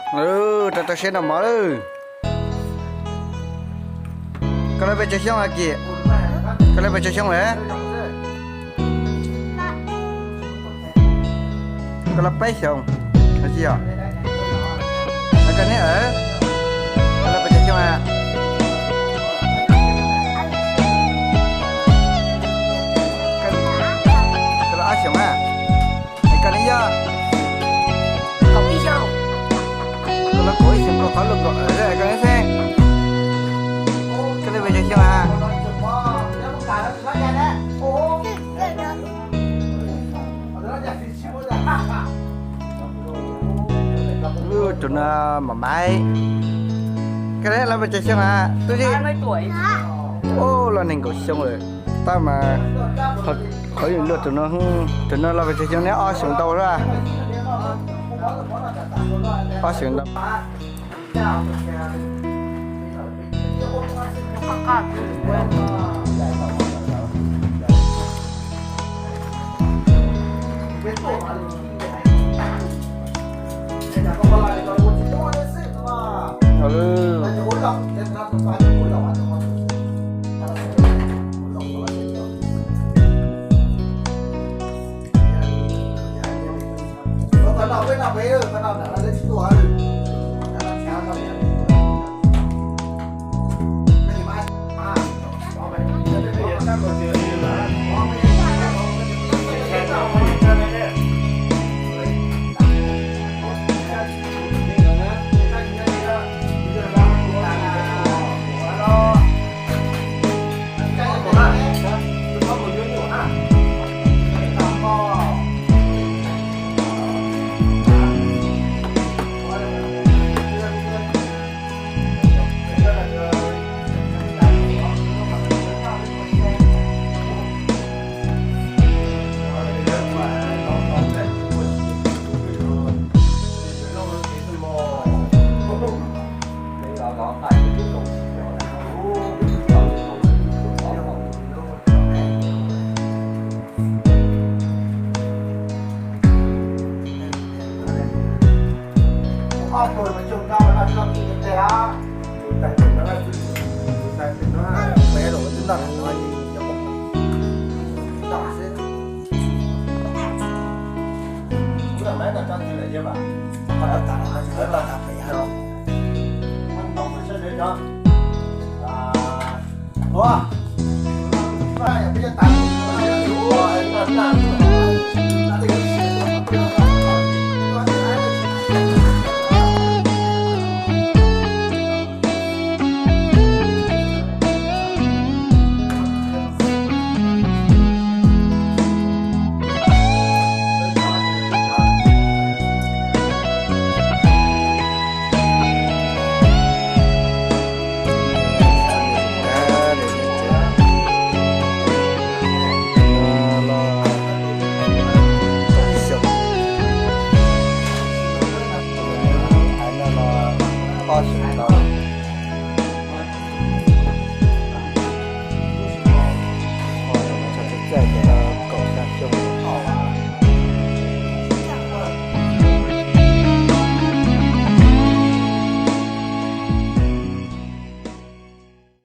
Rau rau siab noj mov lawm. Koj lawv pes tsawg xyoo a Kim? Koj lawv pes tsawg xyoo lawm? Koj lawv peb xyoos, tsis yog? Koj niam, koj lawv pes tsawg xyoo a? Koj lawv ob xyoos a? Es koj niam yog? Koj lawv kaum ib xyoos, koj qhov luaj kaum, koj niam xeeb. Koj lawv pes tsawg xyoo a? Tus no mam maiv. Koj lawv pes tsawg xyoo a tub txib? Ub, los nees nkaum xyoo lawm. Tab mas qhov luaj tus no, tus no los pes tsawg xyoo ne? Ob xyoos ntau lawm. Ob xyoos ntau.